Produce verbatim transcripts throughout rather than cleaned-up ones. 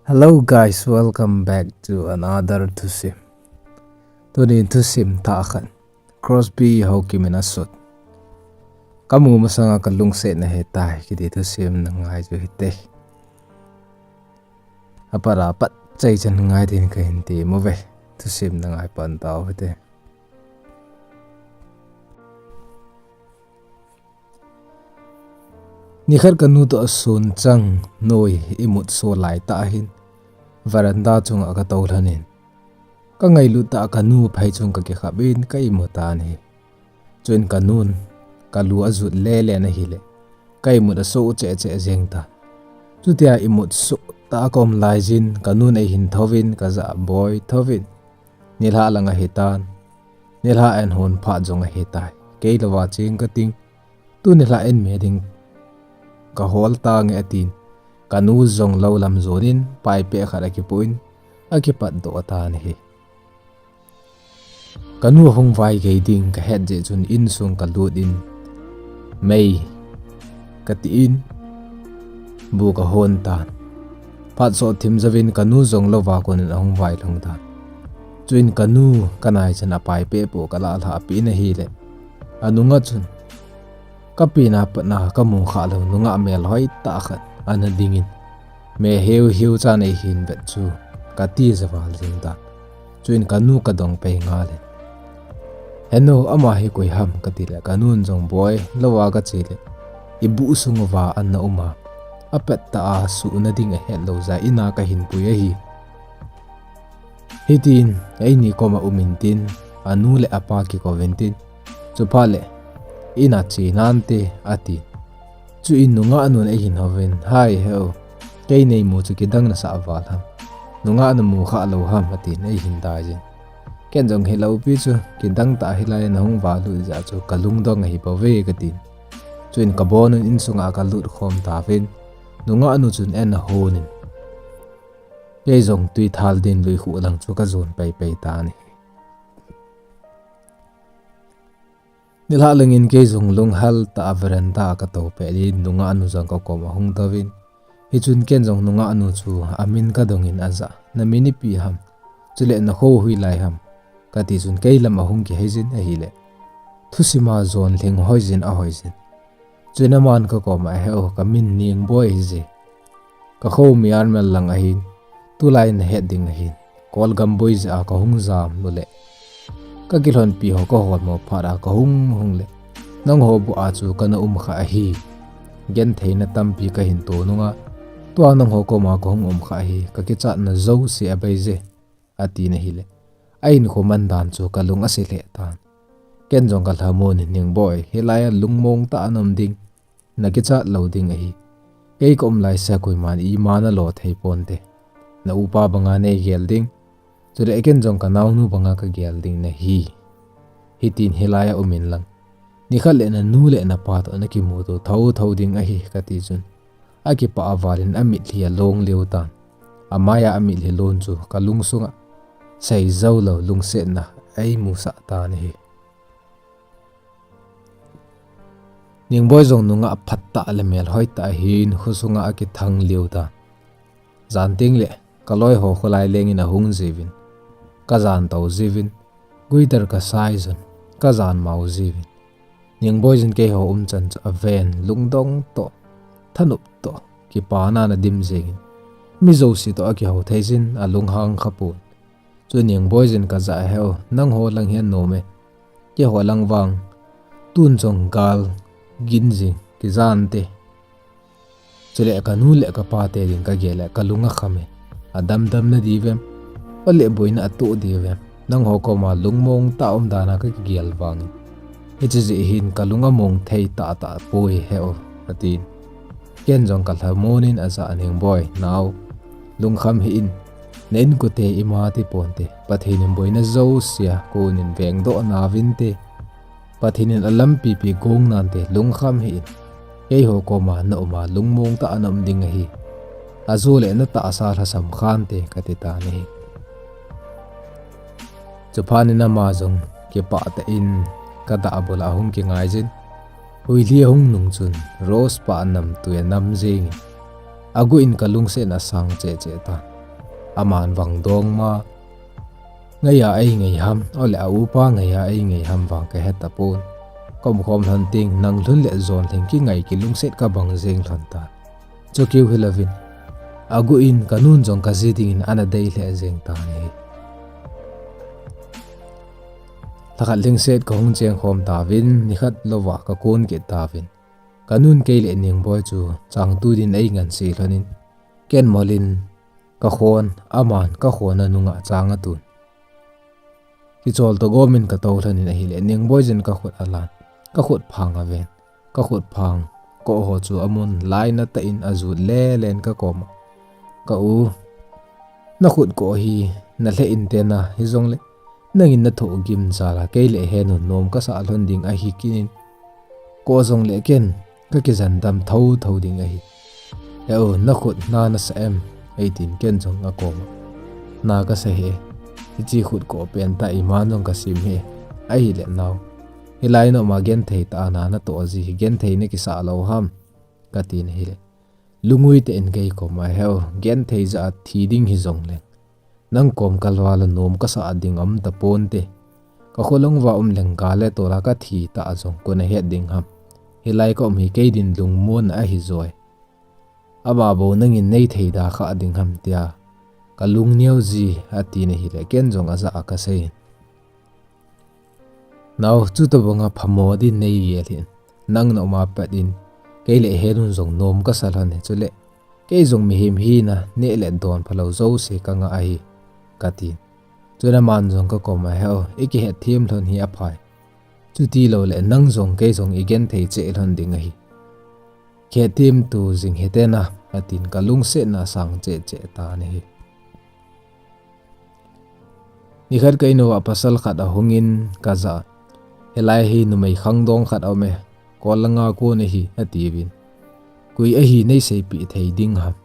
Hello guys, welcome back to another thusim. Tuni thusim thah khat, Crosby Hawkim in asut, Kamu masanga kalungset nahetai, kiti thusim nangai chu hite. Apara pat chai chan ngai din kahin ti mo ve. Thusim nangai pan tau hite. Nikhat kanu toh asun chang noi imut so lai tah hin veranda chunga katou lhonin, kangailut tah kanu phai chung kakikhap in ka imu tan ahi. Chuin kanun kalu ajut lele na hile, ka imut aso cheh cheh jeng tan. Chutia imut so tah kaum lai jin kanun eihin thouvin kajah boi thouvin. Nilhah lang ahitan. Nilhah an hon phat jong ahitai. Kei louva cheng kating. Tu nilhah in me ding kahol tange atin. Kanu jong lou lam jonin paipeh khat akipuin akipat doh tan ahi. Kanu ahung vai gei ding kahet jeh chun insung kalut in mei katin bu kahon tan. Phat soh thim jouvin kanu jong louva konin ahung vai lhung tan. Chuin kanu kanai chan apaipeh po kalah lhah peh in ahile, anunga chun, Kapina patna kamu khalou nungah melhoi tah khat ana dingin, me heu heu chan eihin vet chu, kati javal jeng tan. Chuin kanu kadong pei ngalin, Henu, ama hi koi ham, katile kanun jong boi louva kachele, ibu sung uva ana uma, apet tah a suhna ding ahet lou jeh a ina kahin pui ahi. Hitin eini koma um intin, anu le apa kikou vintin, chuphat le ina che nante, atin. Chuin nungah nun eihin houvin, Hai heu, kei neimu chu kidang nasah val ham, nungah namu khalou ham, atin eihin daijin. Ken jong hilou pi chu, kidang tah hilai nahung valut jeh chu kalungdong ahi bouve, katin. Chuin kabonun insunga kalut khom tauvin, nungah nu chun ana honin, kei jong tuithal din luikhuh lang chu kajon peipei tan ahi. Nilhah langin kei jong lunghel tah a veranda a katou pet in nungah nu jong kakoma ahung touvin. Hichun ken jong nungah nu chu amin kadongin ajah, Namin ipi ham? Chule nakho hoilai ham? Kati chun kei lam ahung kihei jin ahile, thusima jon lhing hoijin ahoijin. Chuin aman kakoma, Heu, kamin Ningboi ahije. Kakho Myanmar lang ahin, tulai nahet ding ahin, Kolgam boi jeh a kahung jam uleh, kakilhonpi ho kaholmo phat a kahung hungle, nangho bua chu kana um kha ahi. Gentheina tampi kahin to nunga, tua nangho koma kahung um kha ahi, kakichatna jouse abeije, atin ahile, ahinkho man dan chu kalung ase lheh tan. Ken jong kalhamon in, Ningboi, hilai a lungmong tah a naum ding, nakichat lou ding ahi. Kei kaum laisea koiman ima nalo thei ponte. Na upa banga neigel ding, chule ken jong kanaonu banga kagel ding nahi. Hitin hilai a um inlang, nikhat le nanu le napa toh nakimuto thouthou ding ahi, kati chun, akipah a valin amitlhi along lheh tan. Amai a amitlhi lon chu kalungsunga seijoulou lungsetna eimusah tan ahi. Ningboi jong nungah phatah le melhoi tah ahin khosunga akithang lheh tan. Jan tengle kaloi ho kholai lengin ahung jiuvin, kajan tou jiuvin, guitar kasai jun, kajan mao jiuvin. Ningboi jin keiho umchan chu aven, lungdong toh, thanop toh, kipana ana dim jengin, mi jouse toh akihou thei jin, alunghang khapon. Chu Ningboi jin kajah, Heu, nangho lang hi anom e, keiho lang vang tun jong gal gin jing kijante. Chule kanu le kapate din kagel le kalung akham e. Adamdam nadiuvem, ole boina atoh diuvem, nangho koma lungmong tah a um dana kakigel vangin, hiche jeh hin kalung among thei tahtah poi, Heu, atin. Ken jong kalhamon in ajah, Ningboi nao, lungkham hih in, na inkote ima ti ponte, Pathen in boina jousea konin vengdoh nauvinte. Pathen in alampipi gong nante, lungkham hih in. Keiho koma nauma lungmong tah a naum ding ahi. Ajole natahsa lhasam khante, kati tan ahi. Chuphat in ama jong kipah tah in kadah bula ahung kingai jin, huilhi ahung nung chun rose pah namtui anam jengin, aguh in kalungset in asang cheh cheh tan. Aman vang dong ma, ngai a ei ngai ham, ole a upa ngai a ei ngai ham vang ka he tapon. Ka umkhom lhon teng, nang lhun le jon lhing kingai kilungset ka bang jeng lhon tan. Chu keu hilouvin, agu in ka nun jong ka ji dingin ana dei lheh jeng tan ahi. Lhakhat lhingset ka hung cheng khom tauvin, nikhat louva ka kon kit tauvin. Ka nun kei le Ningboi chu changtu din ei ngansi lhonin, ken molin ka khon, aman ka khon a nunga chang a tun. Kichol to gomin ka to lhonin ahile, Ningboi jin ka khut a lan, ka khut phang a ven, ka khut phang koh ho chu amun laina tah in ajut le len ka koma. Ka u, na khut koh hi na lheh in te na, hijongle nangin na thoh gim jal a, kei le he nun nom ka sah lhon ding ahi kinin. Koh jongle ken ka kijen dam tho tho ding ahi. He u, na khut na na sa em? Ei tin ken jong a koma, na ka sa hi. Hichi khut koh pen tah iman jong ka sim hi. Ahile nao, hilai nom a genthei tah a na na toh ji hi genthei na kisa lou ham? Ka tin ahile, lungui tah in kei koma, he u, genthei jeh a thi ding hijongle nang kom ka lhun a nom ka sah ding aum tapon te. Ka kholung uva um leng gal le tol a ka thi ta jong koi na het ding ham? Hilai ka um hi kei din lungmon ahi joi. Ama bou nangin nei thei da kha ding ham tia ka lung neo ji, a tin ahile, ken jong ajah a ka sei. Nao, chuti banga phamo din nei gel hih in. Nang na um a pat in, kei le he nun jong nom ka sa lhon e, chule kei jong mihem hina neh le don phalou jouse ka ngah ahi, ka tin. Chun aman jong ka koma, he u, i kihet them lhon hi aphai. Chuti loule nang jong kei jong i genthei cheh lhon ding ahi. Kihet them tu jing hite na, a tin ka lungsetna asang cheh cheh tan ahi. Nikhat ka in uva pasal khat ahungin ka jah a, hilai hi numei khangdong khat aum e, kol langa kon ahi, a tiuvin. Koi ahi nei seipeh thei ding ham?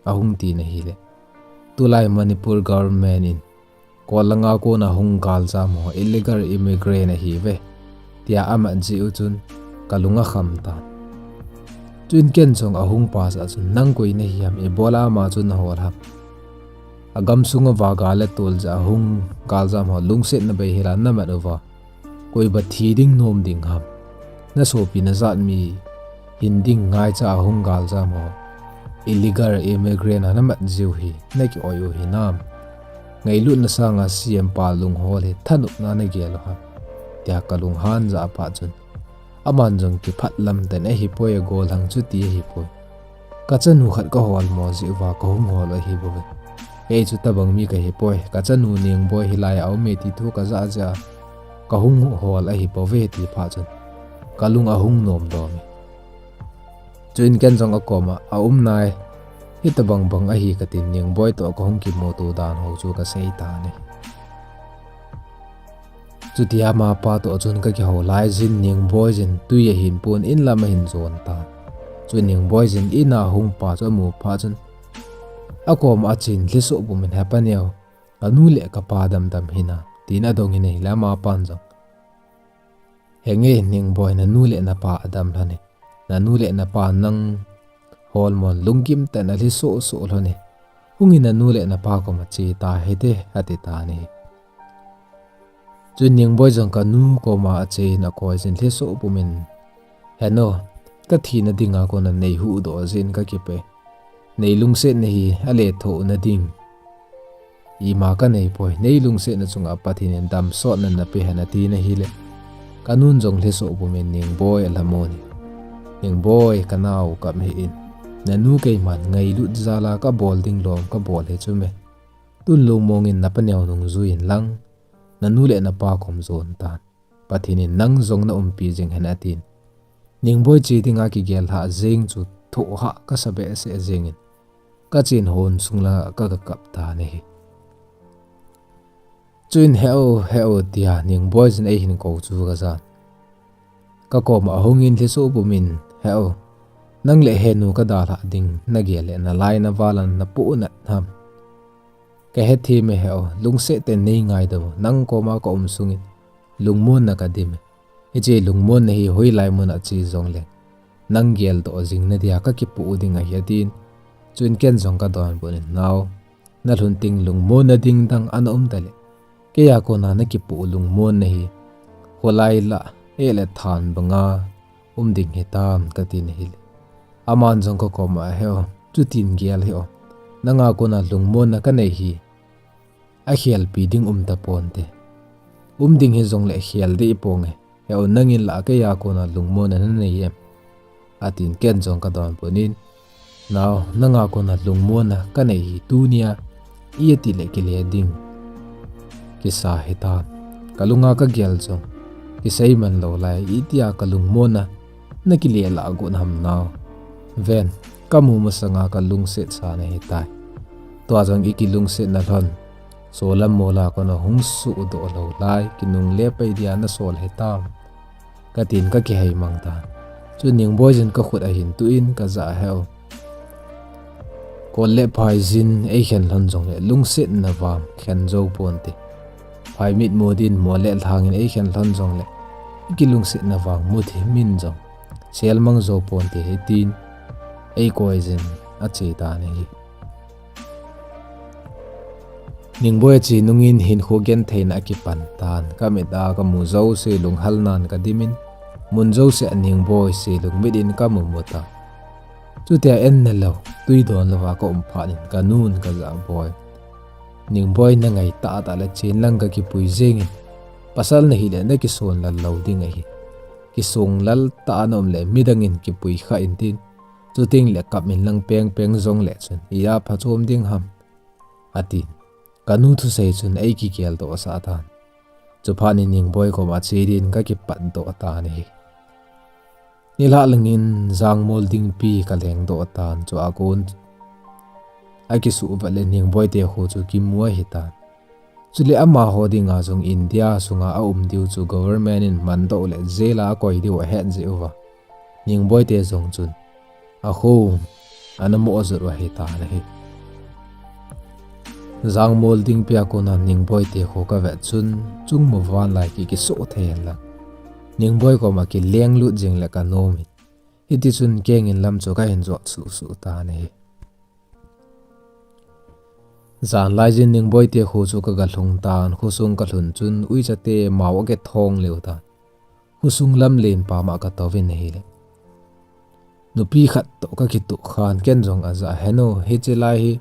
Ahung tin ahile, tulai Manipur government in kol langa kon a hung galjam ho illegal immigrant ahi ve, tia amat jeh u chun ka lung akham tan. Chuin ken jong ahung pa jah a chun, nang koi na hi ham, ibola ama chu na hol ham? Agam sung uva gal le tol jeh a hung galjam ho lungsetna beihel a na mat uva, koi ba thi ding nom ding ham? Na sopi na jat mi hin ding ngaicha a hung galjam ho illegal immigrant a na mat jeh u hi na ki-oi u hinam? Ngailutna sanga C M pa lunghol hi thanopna na gel u ham? Tia ka lunghan jah a phat chun, aman jong kiphat lam tah in, ahipoi, agol hang chuti ahipoi. Ka chanu khat ka holmo jeh uva ka hung hol u ahi bouve. Kei chu tabang mi ka hipoi, ka chanu Ningboi hilai a aum e ti thu ka jah jeh a ka hung hol ahi bouve, ti phat chun ka lung ahung nom dom e. Chuin ken jong akoma, aum nai, hitabang bang ahi, ka tin Ningboi toh ka hung kimuto dan ho chu ka sei tan ahi. Chutia amapa toh chun ka kihou laijin Ningboi jin tui ahin pon in lam ahin jon tan. Chu Ningboi jin in a hung pa chu amu phat chun, akoma achen lhisoh pumin, He paneo, ka nu le ka pa damdam hinam? tin adong in ahile amapan jong, Henge Ningboi, na nu le na pa adam lhon e. Na nu le na pa nang holmon lunggim tah in alhisoh soh lhon e. Hungin na nu le na pa koma che ta hite, ati tan ahi. Chu Ningboi jong ka nu koma achen akoijin lhisoh pumin, Heno, ka thina dinga kona nei huhdoh jeh in ka kipah e. Nei lungsetna hi alethohna ding ima ka neipoi, nei lungsetna chunga Pathen in damsotna napeh hen, atin ahile, ka nun jong lhisoh pumin Ningboi alhamon e. Ningboi, ka nao kap hih in, na nu keiman ngailut jal a ka bol ding lom ka bol hi chu me. Tun lungmong in na paneo nung jui in lang, na nu le na pa kom jon tan. Pathen in nang jong na umpi jing hen, atin. Ningboi che dinga kigel lhah jeng chu thoh hah ka sa behseh jengin, ka chen hon sung langa ka, ka kap tan ahi. Chuin, He u, he u, tia Ningboi jin eihin kou chu ka jan. Ka koma ahungin lhisoh pumin, He u, nang le henu ka dalhah ding nagel le nalai naval a napoh nat ham? Ka hethem e he u, lungset tah in nei ngaidam u, nang koma ka um sungin lungmonna ka dim e. Hiche lungmonna hi hoilai muna che jongleng nang geldoh jing nadia ka kipoh ding ahi, atin. Chuin ken jong ka donbut in, Nao, nalhun teng lungmonna ding dang ana um tale, keija kona nakipoh lungmonna hi kholai lah, eh le than banga um ding hitam, katin ahile. Aman jong kakoma, He o, chutin gel hih o. Nanga kona lungmonna kanei hi akhelpi ding um taponte. Um ding hijongle khel deh ponge. He o, nangin lah keija kona lungmonna nanei em? atin ken jong kadonbut in, Nao, nanga kona lungmonna kanei hi tunia iti le kile ding kisa hitam. Kalunga kagel jong kiseiman lou lai, itia kalungmonna nakile lah got ham nao? Ven, kamu masanga kalungset sa nahitai. Tua jong ikilungsetna lhon, solam mola kona hung sohdoh lou lai, kinungle pei dia nasol hitam, katin kakihei mang tan. Chun Ningboi jin kakhut ahin tuh in kajah a, He o, kol le phai jin eikhen lhon jongle lungsetna vang khen jou ponte. Phai mitmu din mo le lhangin eikhen lhon jongle ikilungsetna vang muthimin jong selmang jou ponte, hitin eikoi jin ache tan ahi. Ningboi ache nungin hinkho gentheina akipan tan, kamit a kamu jouse lunghalnan kadimin, mun jouse a Ningboi se lungmit in kamumu tan. Chutia enna lou, twi don louva kaum phat in kanun kajah, Boi, Ningboi, nangai tahtah le chen lang kakipui jengin, pasal nahile nakisonlal lou ding ahi. Kisonglal tah a naum le midangin kipui kha intin, chuteng le kap inlang pengpeng jongle chun ija phachom ding ham, atin. Kanu thusei chun eikigeldoh sah tan. Chuphat in Ningboi koma che din kakipatdoh tan ahi. Nilhah langin Jangmol Dingpi kalengdoh tan, chua kon akisuhvet le Ningboite kho chu kimu ahitan. Chule amaho dinga jong India sunga aum diu chu government in mandoh le jail a akoi diu ahet jeh uva, Ningboite jong chun akho ana moh jot u ahitan ahi. Jangmol Dingpi a kona Ningboite kho kavet chun chungmu vanlai ki kisoh thei henlang, Ningboi koma kilenglut jing le kanom in, hitichun kengin lam chu kahin jot suhsuh tan ahi. Janlai jin Ningboite kho chu kagalhung tan, khosung kalhun chun uichate mao akithong leu tan. Khosung lam lenpa ma katouvin ahile, nupi khat toh kakitoh khan ken jong ajah, Henu, hiche lai hi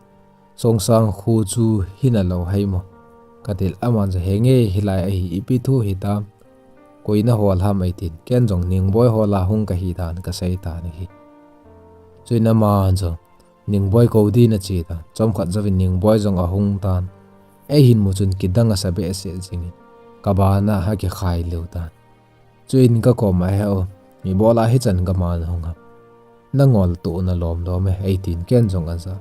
Songsang kho chu hina lou haimo, katil. Aman jong, Henge, hilai ahi, ipi thu hitam, koi nahol ham, eitin. Ken jong Ningboi hola hung kahitan kaseitan ahi. Chuin aman jong Ningboi kou din achetan. Chomkhat jouvin Ningboi jong ahung tan. Eihin mu chun kidang asa behseh jingin, kabana akikhai leu tan. Chuin kakoma, He o, ibola hichan gama nahung ham? Nangol toh nalom lom e, eitin ken jong ajah.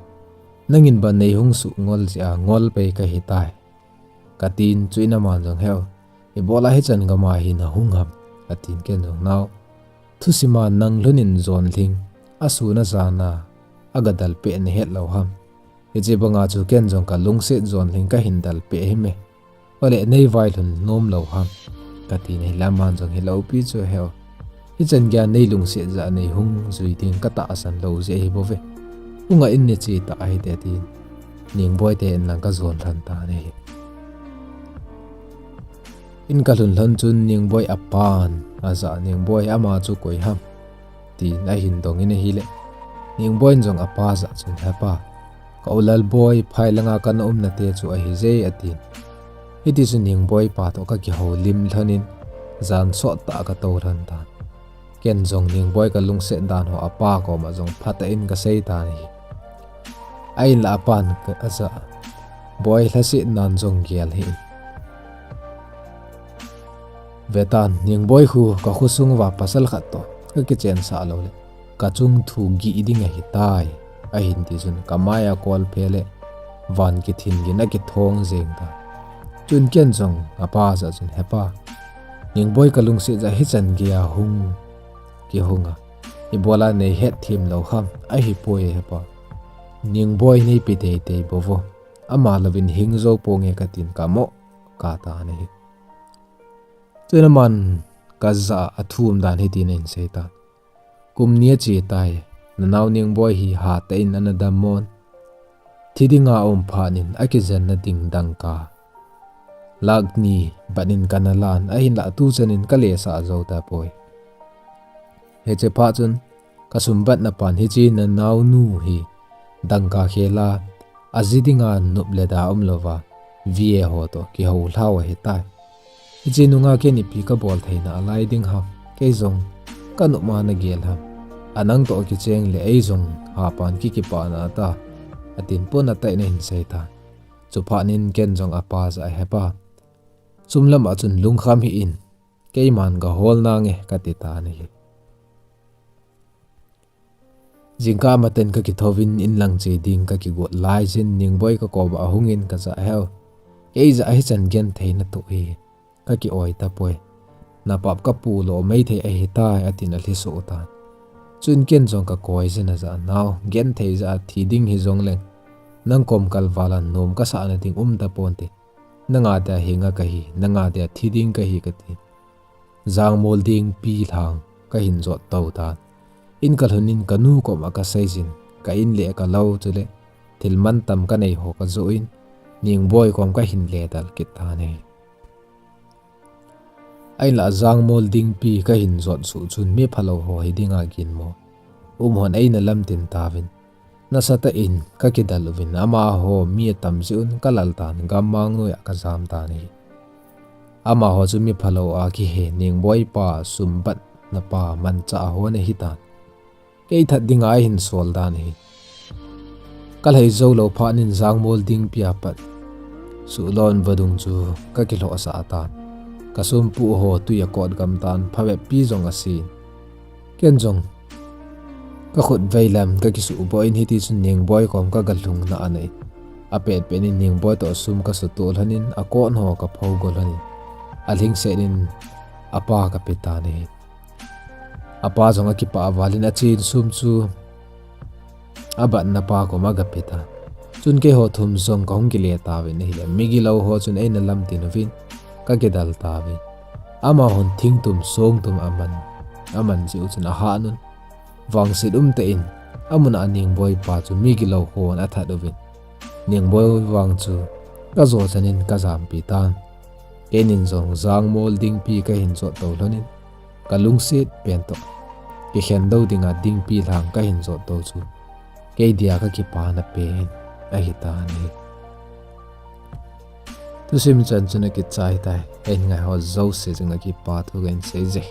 Nangin ban neihung suh ngol jeh a ngol pei kahitai, katin. Chuin aman jong, He o, ibola hichan gama hi nahung ham? atin. Ken jong, Nao, thusima nang lhonin jonlhing, asun ajana agadalpeh nahet lou ham? Hiche banga chu ken jong kalungset jonlhing kahin dalpeh hime, ole neivailhun nom lou ham? katin ahile aman jong, Hiloupi chu, He o, hichan geiya neilungset jeh a neihung jui ding katahsan lou jeh ahibouve. Hunga in neche tah hite, tin Ningboite in lang kajon lhon tan ahi. In kalhun lhon chun Ningboi apan ajah, Ningboi, ama chu koi ham? tin ahin dongin ahile, Ningboi'n jong apa jah chun, Hepa, ka u Lalboi, phai langa kana umnate chu ahije, atin. Hitichun Ningboi pa toh kakihoulim lhonin, jan sottah katou lhon tan. Ken jong Ningboi kalungset dan ho apa koma jong phatah in kaseitan ahi. Ahinla apan ka, ajah, Boi, lhasetnan jong gel hih in. Vetan, Ningboi khu kakhosung uva pasal khat toh kakichensah loule, kachung thu gih ding ahitai, ahin tichun kamaiya kolphe le van kithin gin akithong jeng tan. Chun ken jong apa jah chun, Hepa, Ningboi kalungset jeh a hichan geiya hung kihunga, ibola neihet them lou ham? Ahipoi, Hepa, Ningboi neipe teitei bouvo, ama louvin hing jou ponge, katin kamoh katan ahi. Chuin aman kajah a athum dan hitin ahin seitan, Kum ni achetai, nanao Ningboi hi hatah in ana dammon, Thi dinga um phat in akijenna ding dangka lakh ni bat in kana lan, ahinlah tuchan in kalesah jou tapoi. Hiche phat chun kasumbatna pan hiche nanaonu hi dangka khela aji dinga nop le da umlouva, V A ho toh kihou lhau ahitai. Hiche nunga ken ipi kabol theina alai ding ham, kei jong kanop ma nagel ham. A nang toh kicheng le ei jong hapan kikipah na ta, atin pon ataina hin sei tan. Chuphat in ken jong apa jah a, Hepa, sum lam a chun lungkham hih in, keiman gahol nange, kati tan ahi. Jingkah matah in kakithouvin inlang che ding kakigot laijin Ningboi kakom a ahungin kajah a, Heu, kei jah a hichan genthei natoh hi, kaki-oi tapoi. Napap kapulo maithei ahitai, atin alhiso tan. Chun ken jong kakoi jin ajah a, Nao, genthei jah a thi ding hijongleng nang kom kalval a nom kasahna ding um taponte. Nanga dia hinga kahi, nanga dia thi ding kahi, kati. Jangmol dingpi lhang kahin jot tou tan. In kalhun in kanu kom a kaseijin, ka in le kalou chule thil mantam kanei ho kajoh in, Ningboi kom kahin ledal kit tan ahi. Ahinlah jangmol dingpi kahin jot suh chun mi phalou ho hi dinga ginmo um hon eina lamtin tauvin, nasatah in kakidal uvin, amaho mi atam jeh un kalal tan, gammang noiya kajam tan ahi. Amaho chu mi phalou a kihe Ningboi pa sumbatna pa manchah ho ana hitan. Kei that dinga ahin sol dan ahi. Kalhai joulou phat in jangmol dingpi a pat suhlon vadung chu kakilhohsah tan. Kasumpu ho tui akot gam tan, phabep pi jong asin. Ken jong kakhut veilam kakisuhboh in hitichun Ningboi kom kagalhung na ana in. Apetpet in Ningboi toh sum kasutoh lhonin, akot ho kapho go lhonin, alhingset in apa kape tan ahi. Apa jong akipah val in achen sum chu abatna pa kom agape tan. Chun keiho thum jong kahung kile tauvin ahile, migilou ho chun eina lamtin uvin, kakidal tauvin. Amahon thingtum songtum aman, aman jeh u chun ahat un. Vangset umtah in amun a Ningboi pa chu migilou hon athat uvin, Ningboi vang chu kajo chan in kajampi tan. Keinin jong jangmol dingpi kahin jot tou lhonin, kalungset pen toh kikhen dou dinga dingpi lhang kahin jot tou chu kei dia kakipana pen ahitan ahi. Thusim chan chu ana kichai tai. Kahin ngai ho jouse chunga kipa thu kahin seije.